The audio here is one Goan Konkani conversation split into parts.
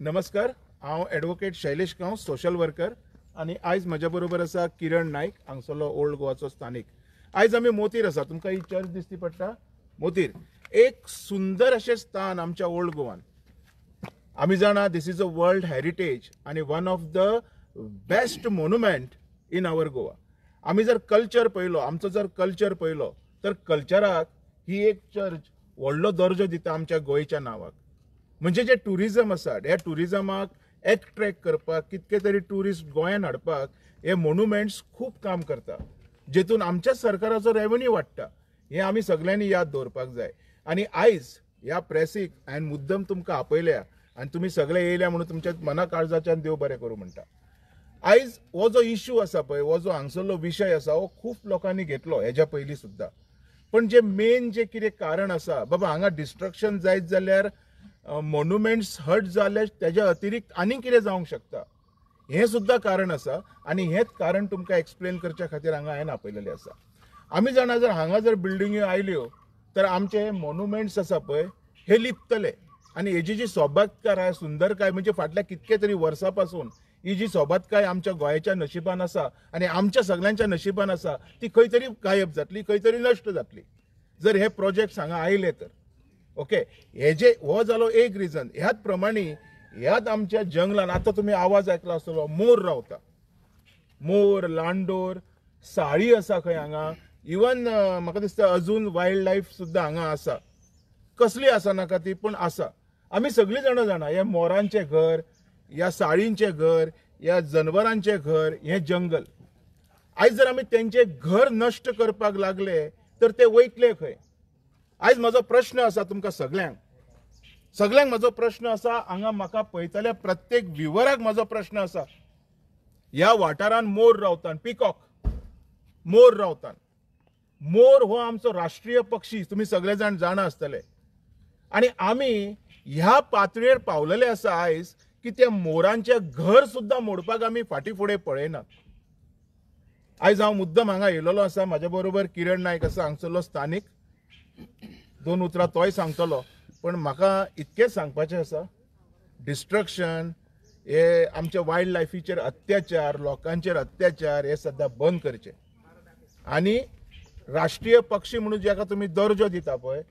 नमस्कार, हांव advocate Shailesh Gawas, social worker, आनी आयज म्हज्या बरोबर आसा किरण नायक, हांगसरलो ओल्ड गोवाचो स्थानीक. आयज आमी मोतीर आसा. तुमकां ही चर्च दिसती पडटा, मोतीर एक सुंदर अशें स्थान आमच्या ओल्ड गोवान. आमी जाणा this is a world heritage आनी one of the best monument in our Goa. आमी जर कल्चर पळयलो, आमचो जर कल्चर पळयलो तर कल्चराक ही एक चर्च व्हडलो दर्जो दिता आमच्या गोंयच्या नांवाक. म्हणजे जे टुरिजम आसा, ह्या टुरिजमाक एट्रॅक्ट करपाक, कितके तरी टुरिस्ट गोंयान हाडपाक हे मोन्युमेंट्स खूब काम करता, जेतून आमच्याच सरकाराचो रेवेन्यू वाडटा. हें आमी सगळ्यांनी याद दवरपाक जाय. आनी आयज ह्या प्रेसीक हांवें मुद्दम तुमकां आपयल्या आनी तुमी सगळे येयल्या म्हणून तुमच्या मना काळजाच्यान देव बरें करूं म्हणटा. आयज हो जो इश्यू आसा पळय, हो जो हांगसरलो विशय आसा, हो खूब लोकांनी घेतलो हेज्या पयलीं सुद्दां. पण जे मेन जे कितें कारण आसा, बाबा हांगा डिस्ट्रक्शन जायत जाल्यार मोन्युमेंट्स हर्ट जाले, तेज्या अतिरिक्त आनीक कितें जावंक शकता, हें सुद्दां कारण आसा. आनी हेंच कारण तुमकां एक्सप्लेन करच्या खातीर हांगा हांवें आपयलेलें आसा. आमी जाणा जर हांगा जर बिल्डिंग्यो आयल्यो तर आमचे हे मोन्युमेंट्स आसा पळय हे लिपतले, आनी हेजी जी सोबातकाय, सुंदरकाय, म्हणजे फाटल्या कितके तरी वर्सां पासून ही जी सोबातकाय आमच्या गोंयच्या नशिबान आसा आनी आमच्या सगळ्यांच्या नशिबान आसा, ती खंय तरी गायब जातली, खंय तरी नश्ट जातली जर हे प्रोजेक्ट हांगा आयले तर. ओके, हेजे हो जालो एक रिजन. ह्याच प्रमाणे ह्याच आमच्या जंगलान आतां तुमी आवाज आयकला आसतलो, मोर रावता, मोर, लांडोर, साळी आसा खंय हांगा. इवन म्हाका दिसता अजून वायल्ड लायफ सुद्दां हांगा आसा, कसली आसा नाका ती, पूण आसा. आमी सगळीं जाणां जाणा हे मोरांचें घर, ह्या साळींचें घर, ह्या जनवरांचें घर, हें जंगल. आयज जर आमी तेंचें घर नश्ट करपाक लागले तर ते वयतले खंय? आयज म्हजो प्रश्न आसा तुमकां सगळ्यांक, सगळ्यांक म्हजो प्रश्न आसा. हांगा म्हाका पळयतल्या प्रत्येक व्युवराक म्हजो प्रश्न आसा. ह्या वाठारान मोर रावतात, पिकॉक मोर रावतात. मोर हो आमचो राष्ट्रीय पक्षी, तुमी सगळे जाण जाणा आसतले. आनी आमी ह्या पातळेर पावलेले आसा आयज की त्या मोरांचें घर सुद्दां मोडपाक आमी फाटीं फुडें पळयनात. आयज हांव मुद्दम हांगा येयलेलो आसा, म्हाज्या बरोबर किरण नायक आसा, हांगसरलो स्थानीक. दोन उतरां तोय सांगतलो, पण म्हाका इतकेंच सांगपाचें आसा, डिस्ट्रक्शन हे आमच्या वायल्ड लायफीचेर अत्याचार, लोकांचेर अत्याचार हे सद्या बंद करचे. आनी राष्ट्रीय पक्षी म्हणून जेका तुमी दर्जो दिता पळय,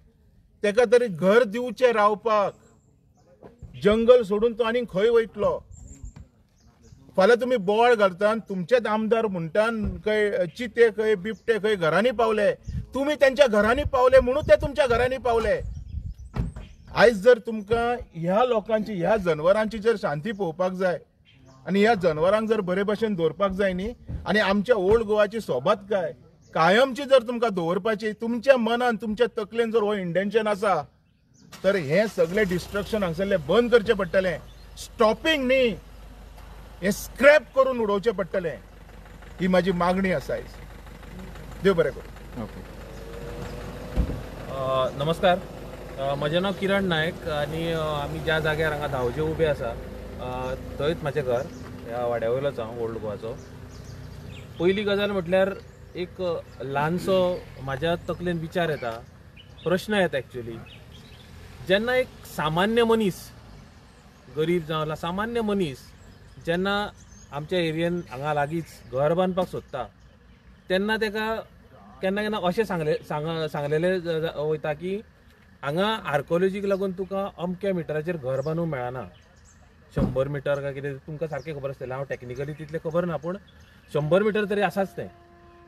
तेका तरी घर दिवचें रावपाक. जंगल सोडून तो आनीक खंय वयतलो? फाल्यां तुमी बोवाळ घालता, तुमचेच आमदार म्हणटा खंय चिते खंय बिबटे खंय घरांनी पावले, तुमी तेंच्या घरांनी पावले म्हणून ते तुमच्या घरांनी पावले. आयज जर तुमकां ह्या लोकांची, ह्या जनवरांची जर शांती पळोवपाक जाय आनी ह्या जनवरांक जर बरे भशेन दवरपाक जाय न्ही, आनी आमच्या ओल्ड गोवाची सोबातकाय कायमची जर तुमकां दवरपाची तुमच्या मनान, तुमच्या तकलेन जर हो इंटेन्शन आसा तर हें सगळें डिस्ट्रक्शन हांगसरलें बंद करचें पडटलें. स्टॉपिंग न्ही, हें स्क्रॅप करून उडोवचें पडटलें, ही म्हाजी मागणी आसा आयज. देव बरें करूं. ओके. नमस्कार, म्हजें नांव किरण नायक आनी आमी ज्या जाग्यार हांगा धांवचे उबे आसा थंयच म्हाजें घर, ह्या वाड्या वयलोच हांव, ओल्ड गोवाचो. पयली गजाल म्हटल्यार एक ल्हानसो म्हाज्या तकलेन विचार येता, प्रश्न येता एक्चुअली. जेन्ना एक सामान्य मनीस, गरीब जावं सामान्य मनीस जेन्ना आमच्या एरियेन हांगा लागींच घर बांदपाक सोदता तेन्ना तेका केन्ना केन्ना अशें सांगलेलें वयता की हांगा आर्कोलॉजीक लागून तुका अमक्या मिटराचेर घर बांदूंक मेळना, 100 मिटर काय कितें, तुमकां सारकें खबर आसतलें, हांव टॅक्निकली तितलें खबर ना, पूण 100 मिटर तरी आसाच तें.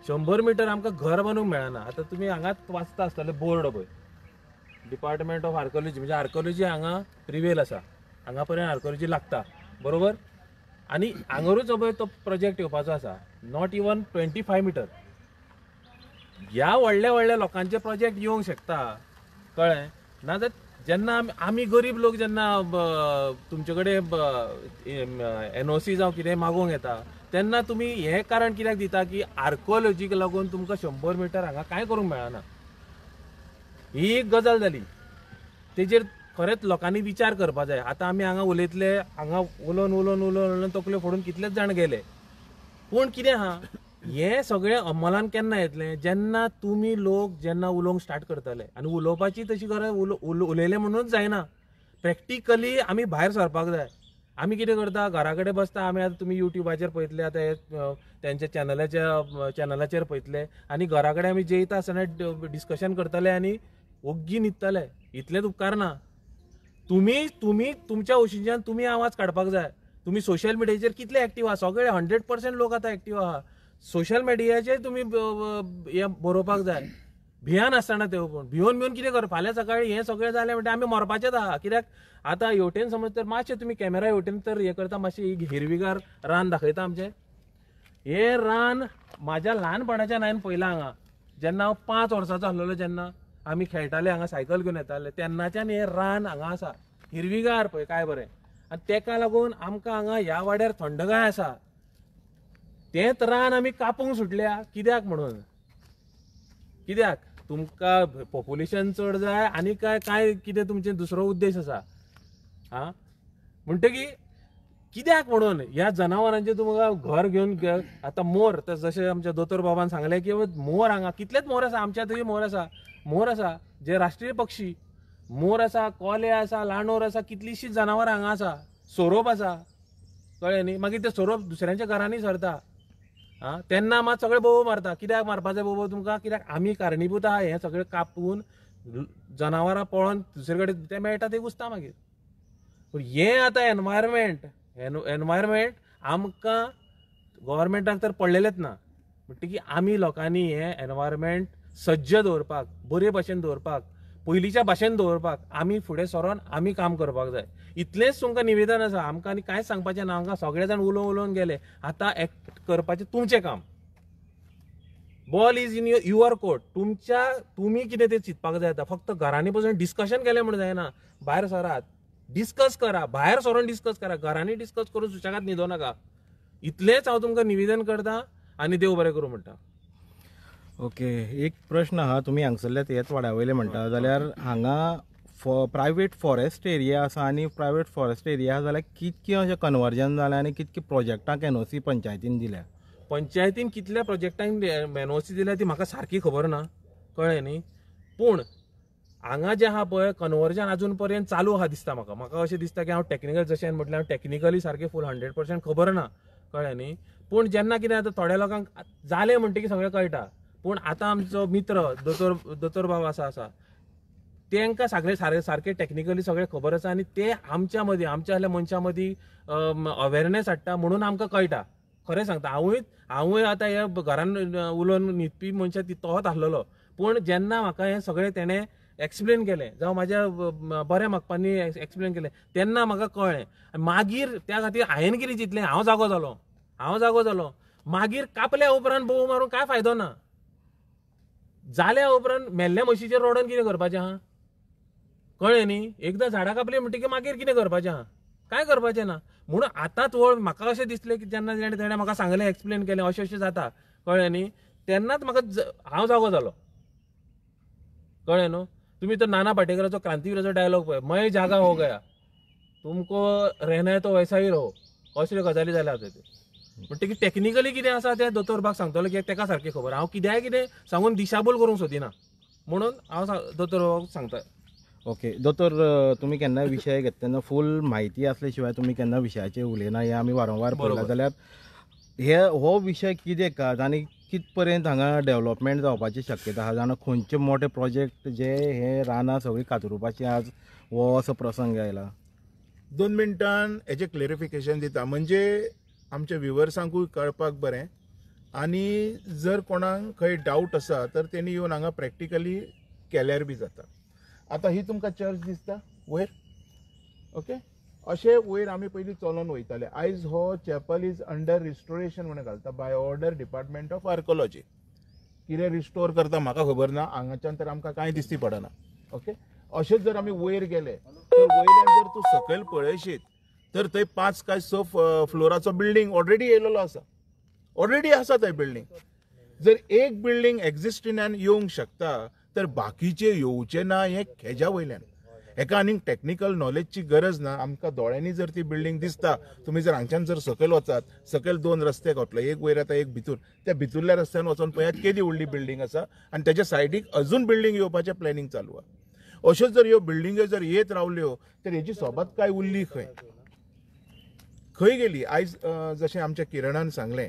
100 मिटर आमकां घर बांदूंक मेळना. आतां तुमी हांगाच वाचता आसतले बोर्ड पळय, डिपार्टमेंट ऑफ आर्कोलॉजी, म्हणजे आर्कोलॉजी हांगा प्रिवेल आसा, हांगा पर्यंत आर्कोलॉजी लागता, बरोबर. आनी हांगारूच पळय तो प्रोजेक्ट येवपाचो आसा, not even 25 metre. ह्या व्हडल्या व्हडल्या लोकांचे प्रोजेक्ट येवंक शकता, कळ्ळें ना? जाल्यार जेन्ना आमी गरीब लोक जेन्ना तुमचे कडेन एनओसी जावं कितें मागोवंक येता तेन्ना तुमी हें कारण कित्याक दिता की आर्कोलॉजीक लागून तुमकां 100 मिटर हांगा कांय करूंक मेळना? ही एक गजाल जाली, तेजेर खरेंच लोकांनी विचार करपा जाय. आतां आमी हांगा उलयतले, हांगा उलोवन उलोवन उलोवन उलोवन तकल्यो फोडून कितलेच जाण गेले, पूण कितें आहा, हें सगळें अंमलान केन्ना येतलें? जेन्ना तुमी लोक जेन्ना उलोवंक स्टार्ट करतले. आनी उलोवपाची तशी गरज उलयलें म्हणूनच जायना, प्रॅक्टिकली आमी भायर सरपाक जाय. आमी कितें करता, घरा कडेन बसता आमी. आतां तुमी युट्यूबाचेर पळयतले, आतां हे तेंच्या चॅनलाचेर पळयतले आनी घरा कडेन आमी जेयता आसतना डिस्कशन करतले आनी ओग्गी न्हिदतले. इतलेंच उपकारना. तुमी तुमी तुमच्या वशीच्यान तुमी आवाज काडपाक जाय. तुमी सोशल मिडियाचेर कितले एक्टीव आहा, सगळे 100% लोक आतां एक्टीव आहा. सोशल मिडियाचेर तुमी हें बरोवपाक जाय, भियान आसतना ते. पूण भिवन भिवन कितें कर, फाल्यां सकाळीं हें सगळें जालें म्हणटा आमी मरपाचेंच आहा. कित्याक आतां हेवटेन समज तर मातशें तुमी कॅमेरा हेवटेन तर हें करता, मातशें हिरवीगार रान दाखयता आमचें. हें रान म्हाज्या ल्हानपणाच्यान हांवें पळयलां हांगा. जेन्ना हांव 5 वर्सांचो आसलेलो, जेन्ना आमी खेळटाले हांगा, सायकल घेवन येताले, तेन्नाच्यान हें रान हांगा आसा, हिरवीगार पळय काय बरें. आनी तेका लागून आमकां हांगा ह्या वाड्यार थंडगाय आसा. तेंच रान आमी कापूंक सुटल्या कित्याक म्हणून? कित्याक तुमकां पॉप्युलेशन चड जाय आनी काय काय कितें तुमचें दुसरो उद्देश आसा? आं, म्हणटकीर कित्याक म्हणून ह्या जनावरांचें तुमकां घर घेवन आतां मोर, तर जशें आमच्या दोतोर बाबान सांगलें की मोर हांगा कितलेच मोर आसा, आमच्या थंय मोर आसा, मोर आसा जे राष्ट्रीय पक्षी, मोर आसा, कोले आसा, लांडोर आसा, कितलींशींच जनावरां हांगा आसा, सोरोप आसा, कळ्ळें न्ही. मागीर ते सोरोप दुसऱ्यांच्या घरांनी सरता. आं, तेन्ना मात सगळे बोबो मारता. कित्याक मारपाचें बोबो तुमकां? कित्याक आमी कारणीभूत आहा. हें सगळें कापून जनावरां पळोवन दुसरे कडेन तें मेळटा तें कुसता मागीर. पूण हें आतां एनवायरमेंट एनवायरमेंट आमकां गव्हर्मेंटाक तर पडलेलेंच ना. म्हणटकीर आमी लोकांनी हें एनवायरमेंट सज्ज दवरपाक, बरे भाशेन दवरपाक, पयलींच्या भाशेन दवरपाक आमी फुडें सरोन आमी काम करपाक जाय. इतलेंच तुमकां निवेदन आसा. आमकां आनी कांयच सांगपाचें ना. आमकां सगळे जाण उलोवन उलोवन गेले. आतां एक्ट करपाचें तुमचें काम. Ball is in your court. तुमच्या तुमी कितें तें चिंतपाक जाय. आतां फक्त घरांनी बसून डिस्कशन केलें म्हूण जायना. भायर सरात, डिस्कस करा, भायर सरोन डिस्कस करा, घरांनी डिस्कस करून सुशेगाद न्हिदो नाका. इतलेंच हांव तुमकां निवेदन करता आनी देव बरें करूं म्हणटा. ओके, एक प्रश्न आहा, तुमी हांगसरल्या तेच वाड्या वयले म्हणटा जाल्यार हांगा प्रायवेट फॉरेस्ट एरिया आसा आनी प्रायवेट फॉरेस्ट एरिया आसा जाल्यार कितकें अशें कन्वर्जन जालें आनी कितकी प्रोजेक्टांक एनओसी पंचायतीन दिल्या? पंचायतीन कितल्या प्रोजेक्टांक एनओसी दिल्या ती म्हाका सारकी खबर ना, कळ्ळें न्ही. पूण हांगा जें आहा पळय कन्वर्जन अजून पर्यंत चालू आहा दिसता म्हाका. म्हाका अशें दिसता की हांव टॅक्निकल, जशें म्हटलें हांव टॅक्निकली सारकें फूल 100% खबर ना, कळ्ळें न्ही. पूण जेन्ना कितें जाता थोड्या लोकांक जालें म्हणटकीर सगळें कळटा. पूण आतां आमचो मित्र दोतोर बाब आसा तांकां सगळें सारकें टॅक्निकली सगळें खबर आसा आनी ते आमच्या मदीं, आमच्या असल्या मनशां मदीं अवेरनेस हाडटा म्हणून आमकां कळटा. खरें सांगता, हांवूय आतां ह्या घरान उलोवन न्हिदपी मनशां तोच आसलेलो. पूण जेन्ना म्हाका हें सगळें तेणें एक्सप्लेन केलें, जावं म्हाज्या बऱ्या मागपांनी एक्सप्लेन केलें, तेन्ना म्हाका कळ्ळें. मागीर त्या खातीर हांवें कितें चिंतलें, हांव जागो जालो. मागीर कापल्या उपरांत बोव मारून कांय फायदो ना. जाल्या उपरांत मेल्ल्या म्हशीचेर रडोन कितें करपाचें आहा, कळ्ळें न्ही. एकदां झाडां कापली म्हणटकीर मागीर कितें करपाचें आहा, कांय करपाचें ना. म्हणून आतांच वळ म्हाका अशें दिसलें की जेन्ना तेणें म्हाका सांगलें, एक्सप्लेन केलें अशें अशें जाता, कळ्ळें न्ही, तेन्नाच म्हाका हांव जागो जालो, कळ्ळें न्हू. तुमी तर नाना पाटेकराचो क्रांतीवीराचो डायलॉग पळय, मैं जागा हो गया, तुमको रहना है तो वैसा ही रहो, असल्यो गजाली जाल्या आतां त्यो. म्हणटकीर टॅक्निकली कितें आसा तें दोतोर बाब सांगतलो, कित्याक तेका सारकें खबर. हांव कित्याय कितें सांगून दिशाभूल करूंक सोदिना म्हणून हांव दोतोर बाबाक सांगता. ओके दोतोर, तुमी केन्ना विशय घेता तेन्ना फूल म्हायती आसले शिवाय तुमी केन्ना विशयाचेर उलयना, हें आमी वारंवार पळयलां. जाल्यार हे हो विशय कितें काज आनी कित पर्यंत हांगा डेवलपमेंट जावपाची शक्यता आसा? जाणा खंयचे मोठे प्रोजेक्ट जे हे रानां सगळीं कातरुपाचे आज हो असो प्रसंग आयला? 2 मिनटान हेजें क्लेरिफिकेशन दिता, म्हणजे आमच्या व्युवर्सांकूय कळपाक बरें, आनी जर कोणाक खंय डावट आसा तर तेणी येवन हांगा प्रॅक्टिकली केल्यार बी जाता. आतां ही तुमकां चर्च दिसता वयर, ओके, अशें वयर आमी पयलीं चलोन वयताले. आयज हो चॅपल is under restoration म्हणून घालता by order department of archaeology. कितें रिस्टोर करता म्हाका खबर ना, हांगाच्यान तर आमकां कांय दिसती पडना. ओके, अशेंच जर आमी वयर गेले तर वयल्यान जर तूं सकयल पळयशीत तर थंय 5 काय 6 फ्लोराचो बिल्डींग ऑलरेडी येयलेलो आसा, ऑलरेडी आसा थंय बिल्डींग. जर एक बिल्डींग एक्झिस्टिंगान येवंक शकता तर बाकीचे येवचे ना हें हेज्या वयल्यान. हेका आनीक टॅक्निकल नॉलेजची गरज ना. आमकां दोळ्यांनी जर ती बिल्डींग दिसता, तुमी जर हांगच्यान जर सकयल वचात, सकयल 2 रस्ते गावतले, एक वयर येता एक भितूर, त्या भितूरल्या रस्त्यान वचोन पळयात केदी व्हडली बिल्डींग आसा आनी तेच्या सायडीक अजून बिल्डींग येवपाचें प्लॅनिंग चालू आसा. अश्यो जर ह्यो बिल्डिंग्यो जर येत रावल्यो तर हेजी सोबत काय उरली खंय? खंय गेली? आयज जशें आमच्या किरणान सांगलें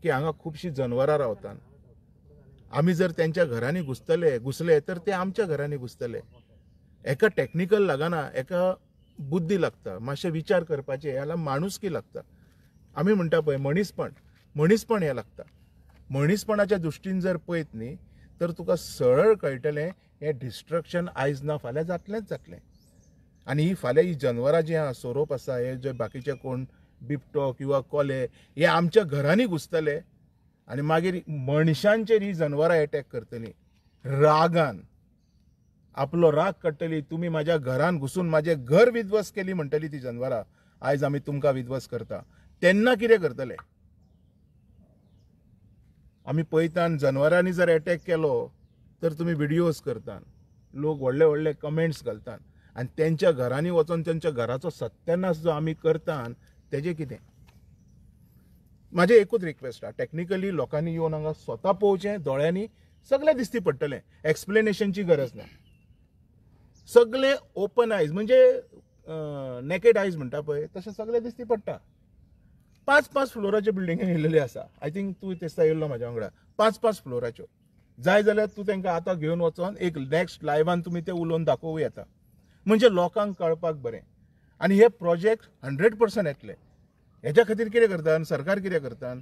की हांगा खुबशीं जनवरां रावतात. आमी जर तेंच्या घरांनी घुसले तर ते आमच्या घरांनी घुसतले. एका टॅक्निकल लागना, एका बुद्धी लागता, मातशें विचार करपाचें, ह्याला माणुसकी लागता. आमी म्हणटा पळय मनीसपण, मनीसपण हें लागता. मनीसपणाच्या दृश्टीन जर पळयत न्ही तर तुका सरळ कळटलें हें डिस्ट्रक्शन आयज ना फाल्यां जातलेंच जातलें. आनी ही फाल्यां ही जनवरां जीं आहा, सोरोप आसा, हे जे बाकीचे कोण बिबटो किंवा कोले हे आमच्या घरांनी घुसतले आनी मागीर मनशांचेर ही जनवरां एटॅक करतली. रागान आपलो राग काडटली, तुमी म्हाज्या घरान घुसून म्हाजें घर विध्वस्त केली म्हणटली ती जनवरां. आयज आमी तुमकां विध्वस्त करता. तेन्ना कितें करतले? आमी पळयतान जनवरांनी जर एटॅक केलो तर तुमी व्हिडियोज करतात, लोक व्हडले व्हडले कमेंट्स घालतात आनी तेंच्या घरांनी वचोन तेंच्या घराचो सत्यानाश जो आमी करतात तेजें कितें? म्हाजें एकूच रिक्वेस्ट आहा, टॅक्निकली लोकांनी येवन हांगा स्वता पळोवचें, दोळ्यांनी सगळें दिसती पडटलें, एक्सप्लेनेशनची गरज ना. सगळें ओपन आयज म्हणजे नेकेड आयज म्हणटा पळय तशें सगळें दिसती पडटा. 5-5 फ्लोराच्यो बिल्डिंगी येयलेल्यो आसा. I think तूं तेस्ता येयल्लो म्हाज्या वांगडा. 5-5 फ्लोराच्यो जाय जाल्यार तूं तांकां आतां घेवन वचोन एक नेक्स्ट लायव्हान तुमी ते उलोवन दाखोवं येता, म्हणजे लोकांक कळपाक बरें. आनी हे प्रोजेक्ट 100% येतले. हेच्या खातीर कितें करता सरकार, कितें करता,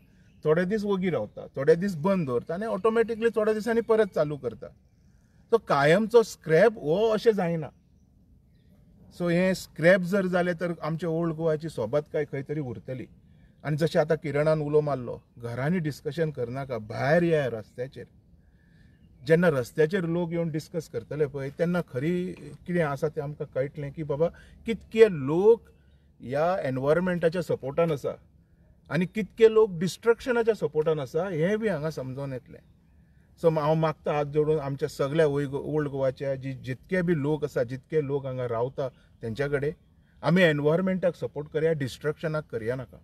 थोडे दीस वगी रावता, थोडे दीस बंद दवरता आनी ऑटोमॅटिकली थोड्या दिसांनी परत चालू करता. तो कायमचो स्क्रॅप हो अशें जायना. सो हें स्क्रॅप जर जालें तर आमच्या ओल्ड गोवाची सोबतकाय खंय तरी उरतली. आनी जशें आतां किरणान उलो मारलो, घरांनी डिस्कशन करनाका, भायर या रस्त्याचेर. जेन्ना रस्त्याचेर लोक येवन डिस्कस करतले पळय तेन्ना खरी कितें आसा तें आमकां कळटलें की बाबा कितके लोक ह्या एनवायरमेंटाच्या सपोर्टान आसा आनी कितके लोक डिस्ट्रक्शनाच्या सपोर्टान आसा हें बी हांगा समजून येतलें. सो हांव मागता हात जोडून आमच्या सगळ्या ओल्ड गोवाच्या जी जितके बी लोक आसा, जितके लोक हांगा रावता तेंच्या कडेन आमी एनवायरमेंटाक सपोर्ट करया, डिस्ट्रक्शनाक करया नाका.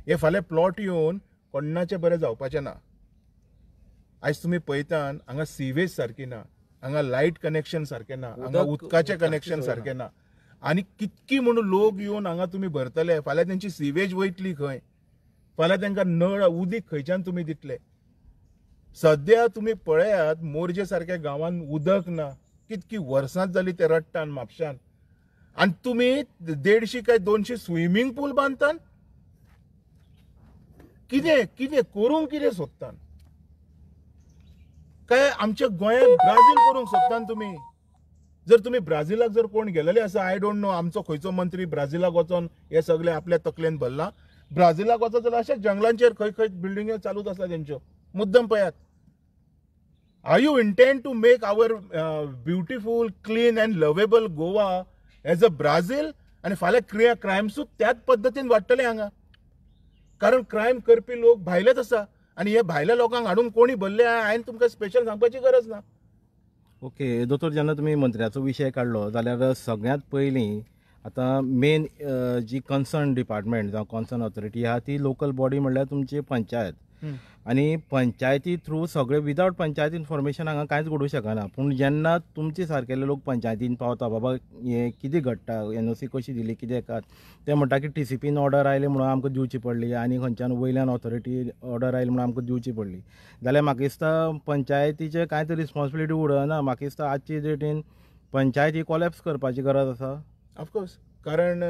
हे फाल्यां प्लॉट येवन कोण्णाचें बरें जावपाचें ना. आयज तुमी पळयतान हांगा सिवेज सारकी ना, हांगा लायट कनेक्शन सारकें ना, हांगा उदकाचें कनेक्शन सारकें ना. आनी कितकी म्हणून लोक येवन हांगा तुमी भरतले, फाल्यां तेंची सिवेज वयतली खंय, फाल्यां तेंकां नळ उदीक खंयच्यान तुमी दितले? सद्या तुमी पळयात मोरजे सारक्या गांवांत उदक ना, कितकी वर्सांच जाली ते रडटान म्हापशान, आनी तुमी 150 काय 200 स्विमींग पूल बांदतान. कितें कितें करूंक कितें सोदतान? काय आमच्या गोंयांत ब्राझील करूंक सोदतान तुमी? जर तुमी ब्राझिलाक जर कोण गेलेले आसा, I don't know आमचो खंयचो मंत्री ब्राझिलाक वचोन हे सगळे आपल्या तकलेन भरला. ब्राझिलाक वचत जाल्यार अशा जंगलांचेर खंय खंय बिल्डिंग्यो चालूच आसा तेंच्यो. मुद्दम पळयात. Are you intend to make our beautiful, clean and lovable Goa as a Brazil? आनी फाल्यां क्रायम्सूच त्याच पद्दतीन वाडटले हांगा, कारण क्रायम करपी लोक भायलेच आसा आनी हे भायल्या लोकांक हाडून कोणी भरले हांवें तुमकां स्पेशल सांगपाची गरज ना. ओके दोतोर, जेन्ना तुमी मंत्र्याचो विशय काडलो जाल्यार सगळ्यांत पयलीं आतां मेन जी कन्सर्न डिपार्टमेंट जावं कन्सर्न ऑथॉरिटी आहा ती लोकल बॉडी म्हणल्यार तुमची पंचायत. आनी पंचायती थ्रू सगळे विदावट पंचायत इन्फॉर्मेशन हांगा कांयच घडूंक शकना. पूण जेन्ना तुमचे सारकेले लोक पंचायतीन पावता, बाबा हें कितें घडटा, एनओसी कशी दिली कितें कात, ते म्हणटा की टीसीपीन ऑर्डर आयली म्हणून आमकां दिवची पडली आनी खंयच्यान वयल्यान ऑथॉरिटी ऑर्डर आयली म्हणून आमकां दिवची पडली, जाल्यार म्हाका दिसता पंचायतीचें कांयच रिस्पॉन्सिबिलिटी उरना. म्हाका दिसता आजचे डेटीन पंचायत ही कोलॅप्स करपाची गरज आसा. ऑफकोर्स, कारण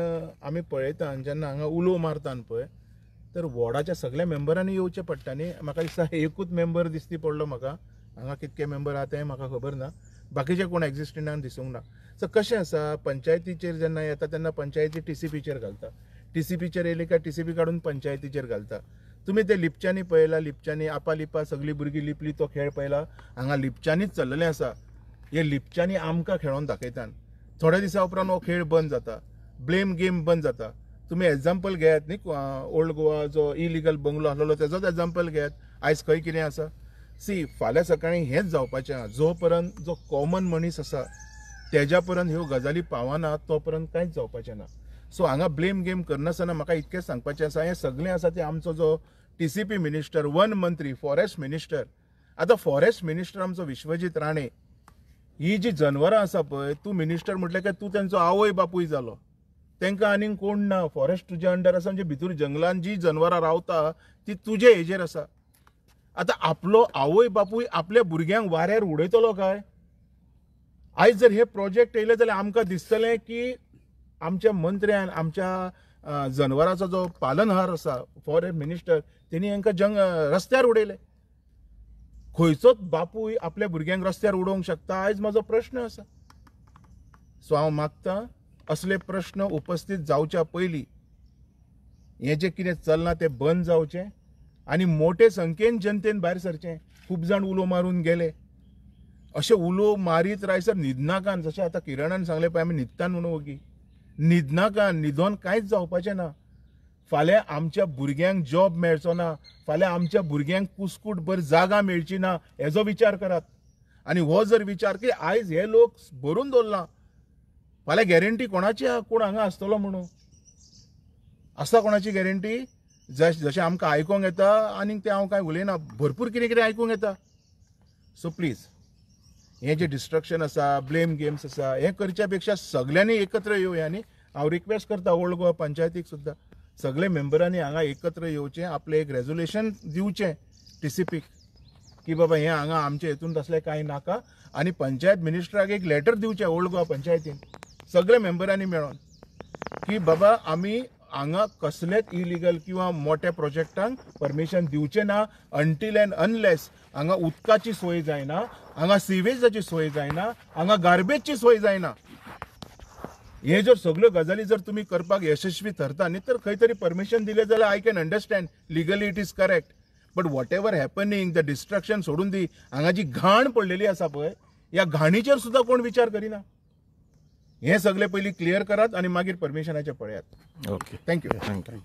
आमी पळयता जेन्ना हांगा उलो मारता पळय तर वॉर्डाच्या सगळ्या मेंबरांनी येवचें पडटा न्ही. म्हाका दिसता एकूच मेंबर दिसती पडलो म्हाका, हांगा कितके मेंबर आहा तें म्हाका खबर ना, बाकीचे कोण एग्जिस्टंटान दिसूंक ना. सो कशें आसा, पंचायतीचेर जेन्ना येता तेन्ना पंचायती टीसीपीचेर घालता, टीसीपीचेर येयली काय टीसीपी काडून पंचायतीचेर घालता. तुमी ते लिपच्यांनी पळयला, लिपच्यांनी आपा लिपा सगळीं भुरगीं लिपली तो खेळ पळयला. हांगा लिपच्यांनीच चल्लेलें आसा, हे लिपच्यांनी आमकां खेळोन दाखयतात. थोड्या दिसा उपरांत हो खेळ बंद जाता, ब्लेम गेम बंद जाता. तुमी एग्जाम्पल घेयात न्ही, ओल्ड गोवा जो इलिगल बंगलो आसलेलो तेजोच एग्जाम्पल घेयात. आयज खंय कितें आसा सी, फाल्यां सकाळीं हेंच जावपाचें आहा. जो पर्यंत जो कॉमन मनीस आसा तेज्या पर्यंत ह्यो गजाली पावना तो पर्यंत कांयच जावपाचें ना. सो हांगा ब्लेम गेम करनासतना म्हाका इतकेंच सांगपाचें आसा, हें सगळें आसा तें आमचो जो टीसीपी मिनिस्टर, वन मंत्री, फॉरेस्ट मिनिस्टर, आतां फॉरेस्ट मिनिस्टर आमचो विश्वजीत राणे, ही जी जनवरां आसा पळय, तूं मिनिस्टर म्हटलें काय तूं तेंचो आवय बापूय जालो. तांकां आनीक कोण ना. फॉरेस्ट तुज्या अंडर आसा, म्हणजे भितर जंगलान जी जनवरां रावता ती तुजे हेजेर आसा. आतां आपलो आवय बापूय आपल्या भुरग्यांक वाऱ्यार उडयतलो काय? आयज जर हे प्रोजेक्ट येयले जाल्यार आमकां दिसतलें की आमच्या मंत्र्यान, आमच्या जनवराचो जो पालनहार आसा फॉरेस्ट मिनिस्टर, तेणी हांकां रस्त्यार उडयले. खंयचोच बापूय आपल्या भुरग्यांक रस्त्यार उडोवंक शकता? आयज म्हाजो प्रश्न आसा. सो हांव मागता असले प्रश्न उपस्थीत जावच्या पयलीं हें जें कितें चल्लां तें बंद जावचें आनी मोटे संख्येन जनतेन भायर सरचें. खूब जाण उलो मारून गेले, अशें उलो मारीत रायसर न्हिदनाकान, जशें आतां किरणान सांगलें पळय आमी न्हिदता म्हणून वगी न्हिदनाकान, न्हिदोन कांयच जावपाचें ना. फाल्यां आमच्या भुरग्यांक जॉब मेळचो ना, फाल्यां आमच्या भुरग्यांक कुस्कूट भर जागा मेळची ना, हेजो विचार करात. आनी हो जर विचार की आयज हे लोक भरून दवरला, फाल्यां गॅरंटी कोणाची आहा कोण हांगा आसतलो म्हणून? आसा कोणाची गॅरंटी? जशें आमकां आयकोंक येता आनीक तें हांव कांय उलयना, भरपूर कितें कितें आयकूंक येता. सो प्लीज हें जें डिस्ट्रक्शन आसा, ब्लेम गेम्स आसा, हें करच्या पेक्षा सगल्यांनी एकत्र येवया. आनी हांव रिक्वेस्ट करता ओल्ड गोवा पंचायतीक सुद्दां सगळे मेंबरांनी हांगा एकत्र येवचें, आपलें एक रेजोल्युशन दिवचें टीसीपीक की बाबा हें हांगा आमचे हितून तसलें कांय नाका, आनी पंचायत मिनिस्टराक एक लेटर दिवचें ओल्ड गोवा पंचायतीन सगळे मेंबरांनी मेळोन की बाबा आमी हांगा कसलेच इलिगल किंवा मोठ्या प्रोजेक्टांक परमिशन दिवचें ना अंटील एंड अनलेस हांगा उदकाची सोय जायना, हांगा सिवेजाची सोय जायना, हांगा गार्बेजची सोय जायना. हे जर सगळ्यो गजाली जर तुमी करपाक यशस्वी थरता न्ही तर खंय तरी परमिशन दिलें जाल्यार I can understand legally it is correct, but whatever happening the destruction सोडून दी, हांगा जी घाण पडलेली आसा पळय ह्या घाणीचेर सुद्दां कोण विचार करिना. हें सगळें पयलीं क्लियर करात आनी मागीर परमिशनाचें पळयात. Okay, thank you. Thank you.